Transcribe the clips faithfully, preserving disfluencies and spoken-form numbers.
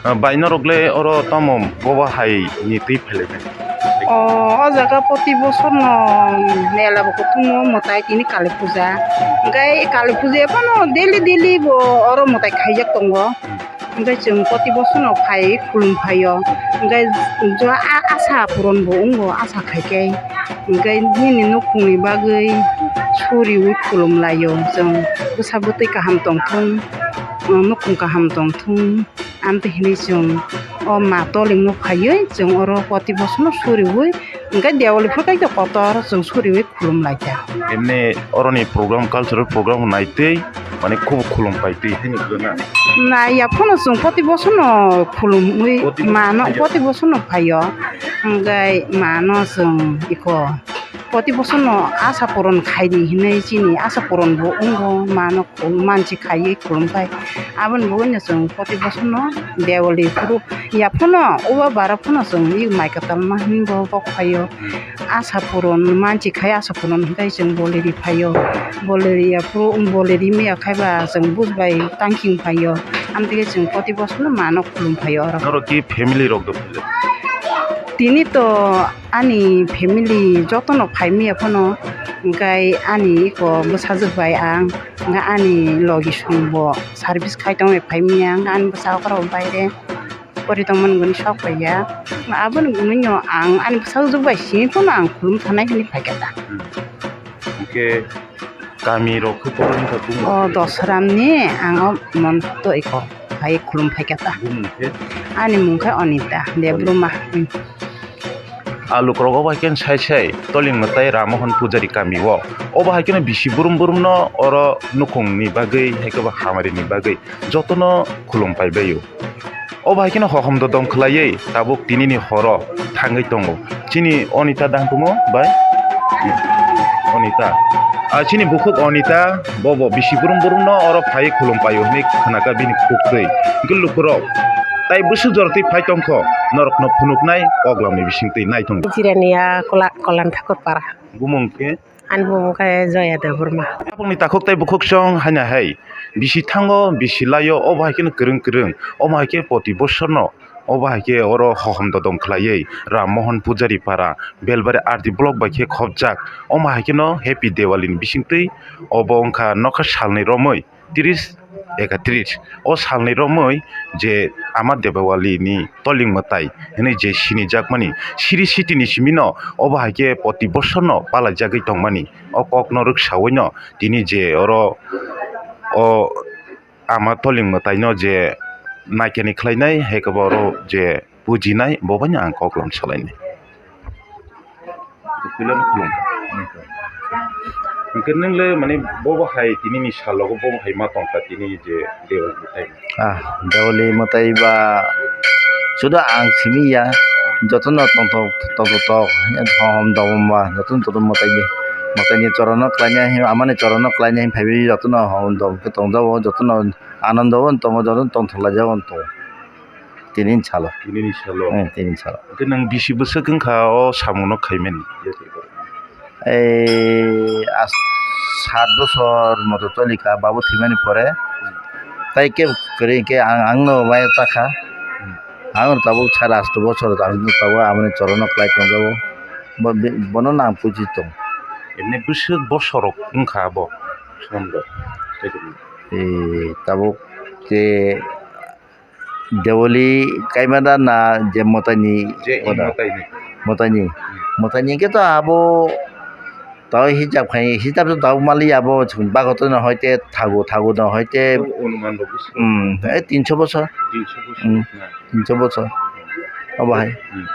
Ah, bai norok le oro tamo bobo hai ni twi phelaimani? O, o jaga poti bosor no mela bo kutungo mwtai tini Kali puja. Hwnkhe Kali puja phano daily daily bo oro mwtai khaijak tongo. Hwnkhe chwng poti bosor no phai khulum phaio. Hwnkhe jo a-, asa puron bo wngo, asa khai khe. Hwnkhe nini nukhungni bagwi suriui khulum laio chwng, bwsa bwtwi kaham tongthung, nukhung kaham tongthung. Amtwi hinwi chwng o ma tolingno phaiwi chwng oro poti bosonno suriui, hwnkhe Dewali phuru kaitor kotor chwng suriui khulum laikha. Emni oroni program, cultural program naitwi, mane, khub khulum paitwi haino gana. Naiya phano chwng poti bosonno khulumwi mano, poti bosonno phaio, hwnkhe mano chwng iko poti bosonno asa puron khaidi hinwi chini asa puron bo wngo, mano manchi khaiwi khulum pai. Aboni bagwino chwng poti bosonno Dewali phuru ya phano uba bara phano chwng wi mai kwtalma hinwi bo kok phaio. Asa puron manchi khai asa puron hinkhai chwng boli ri phaio. Boli ri ya phuru boli ri maya khai ba chwng buj bai tangking phaio. Amtwi chwng poti bosonno mano khulum phaio oro. Norok ki family rok dok? Tini to ani family jotono phai maya phano, hwnkhe ani iko bwsajwk bai ang, hwnkhe ani logi song bo service khai tongwi phai maya, hwnkhe ani bwsa okra baire pori tongmani hwnwi sok paiya. Aboni hwnwino ang ani bwsajwk bai simi phano ang khulum thanai hwnwi phaikha da. Hwnkhe kami rok khe borok wngkha bumung? O Dosramni ang o monto iko hai khulum phaikha ta. Bumung khe? Ani mung khe Onita Debbarma. Alukrok obo hai khe sai sai Toling Mwtai Rammohon Pujari kami o. Obo hai kheno bisi brum brum no oro nukhung ni bagwi hai khe bo hamari ni bagwi jotono khulum pai bai o. Obo hai kheno hohom dodom khlaiwi tabuk tinini horo thangwi tongo. Chini Onita dang tongmo bai? Onita. Ah, chini bukhuk Onita, bobo bisi brum brum no oro phai khulum paio hinwi khnakha bini khuktwi. Hwnkhe lukurok tai bwswk jora twi phai tongkho, norokno phunuknai koklamni bisingtwi naitongo. Jirania Kola-, Kolan Thakur Para. Bumung khe? Ani bumung khe Joya Debbarma. Tabukni takhuk tai bukhuk song haina hai. Bisi thango, bisi laio, obo hai kheno kwrwng kwrwng. Omo hai khe poti bosorno, obo hai khe oro hohom dodom khlaiwi Rammohon Pujari Para, Belbari R D block bai khe khopjak. Omo hai kheno Happy Diwali ni bisingtwi obo wngkha nokha salni romwi tris, ekatris. O salni romwi je Ama Debawali ni Toling Mwtai hinwi je sinijakmani, siri sitini simino obo hai khe poti bosorno palaijagwi tongmani. O kokno rwksawino tini je oro o Ama Toling Mwtaino je naikani khlainai, hai khe bo oro je pujinai, bo bai no ang koklam salainai. Puilano khulumkha. Hwnkhe nwng le, mane, bobo hai tinini salogo bobo hai ma tongkha tini je Dewali mwtai? Ah, Dewali mwtai ba suda ang simi ya, jotono tongthok tongthok tok, hom dom ba jotono jotono mwtai de. Mwtaini chorono khlaina hin, amani chorono khlaina hin phaiwi jotono hom dom khe tongjago, jotono anando bo tongo, jotono tongthok laijago tongo. Tinini salo. Tinini salo. Eh, tinini salo. Hwnkhe nwng bisi bwswk wngkha o samungno khaimani? Ei, as-, sat bosor moto tolikha, babu thwimani pore. Tai kebo kwrwi khe ang, angno maya chakha. Ang tabuk sare asto bosor, ang tabuk amoni chorono klai tongjago. Bo, bono nang puji tong. Emni bwswk bosorok wngkha abo? Sondo. Ei, tabuk je Dewali kaimada na je mwtaini? Je i mwtaini. Mwtaini. Hmm. Mwtaini hwnkhe to abo tao hisab khai, hisab to tao mali abo chwng bagoto no hoite thago, thago no hoite. Tamo onuman rok bwswk? Hmm, eh, tinso bosor. Tinso bosor. Hmm, na? Tinso bosor. Obo hai. Hmm.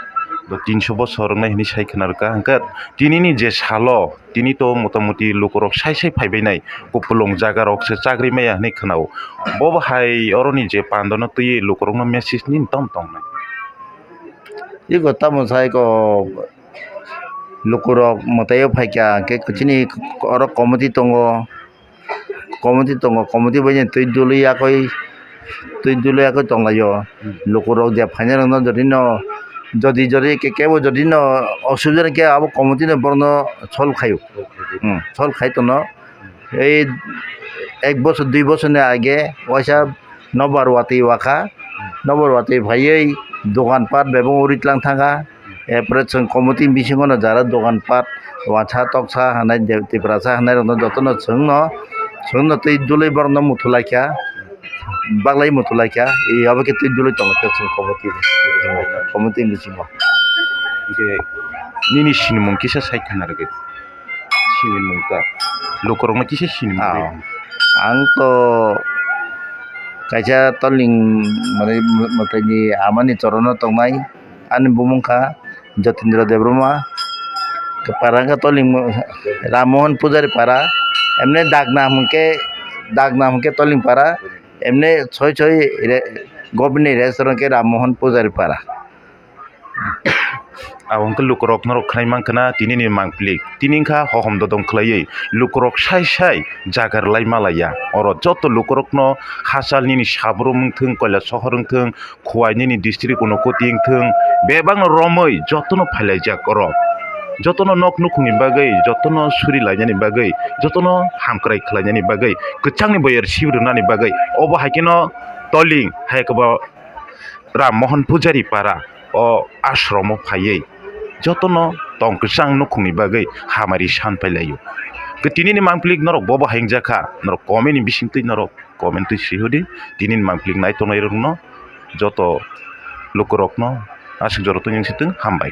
Bo tinso bosor wngnai hinwi sai khna rwkha. Hwnkhe tinini je salo, tini to motamuti lukurok sai sai phaibainai, kupulung jagarok se chagri maya hinwi khna-o. Bobo hai oroni je pandano twiwi lukurokno message nini tamo tongnai? Iko tamo sai ko lukurok mwtaio phaikha, hwnkhe chini oro committee tongo, committee tongo, committee bai twi dului yakoi, twi dului yakoi tonglaio. Hmm. Lukurok je phainai rokno jodi no, jodi, jodi ke, kebo jodi no osubida khe abo committee no borokno solve khaio. Okay, okay. Hmm, solve khai tono. Ei ek bosor, dui bosor ni age waisa nobar watwi wakha, nobar watwi phaiwi dogan pat bebak uri tlang thangkha. Erpore chwng committee bisingo no jara dogan pat wansa toksa hanai de-, tiprasa hanai rokno jotono chwngno, chwngno twi dului borokno muthulaikha, baglai muthulaikha, e obo khe twi dului tongkha chwng committee, committee bisingo. Hwnkhe nini sinimung kisa sai khna rwgwi. Sinimung ta. Lukurokno kisa sinimung Ah, rw. Ang to kaisa Toling, mane, mwtaini amani chorono tongnai. Ani bumung kha Jatindra Debbarma. Para wngkha Toling, Ram Mohan Pujari para. Emne dagna hwnkhe, dagna hwnkhe Toling para. Emne soi soi re-, government ni restaurant khe Ram Mohan Pujari para. Abo wngkha lukurok norok khnai mankha na tini ni mangpili. Tini wngkha hohom dodom khlaiwi lukurok sai sai jaga rwlai malaiya. Oro joto lukurokno hachal nini Sabrum wngthung, Koilasohor wngthung, Khowai nini district Unakoti wngthung, bebakno romwi jotono phailaijak oro. Jotono nok nukhungni bagwi, jotono suri lainani bagwi, jotono hamkrai khlainani bagwi, kwchangni boyar sibirwnani bagwi. Obo hai kheno Toling, hai khe bo Ram Mohan Pujari para o ashromo phaiwi jotono tong kwchang nukhungni bagwi hamari san pailaio. Khe tinini mangpili norok bobo hai wngjakha, norok comment ni bisingtwi norok comment twi sihodi, tinini mangpili nai tongnai rokno joto lukurokno aswk jora tongwi wngsitwng hambai.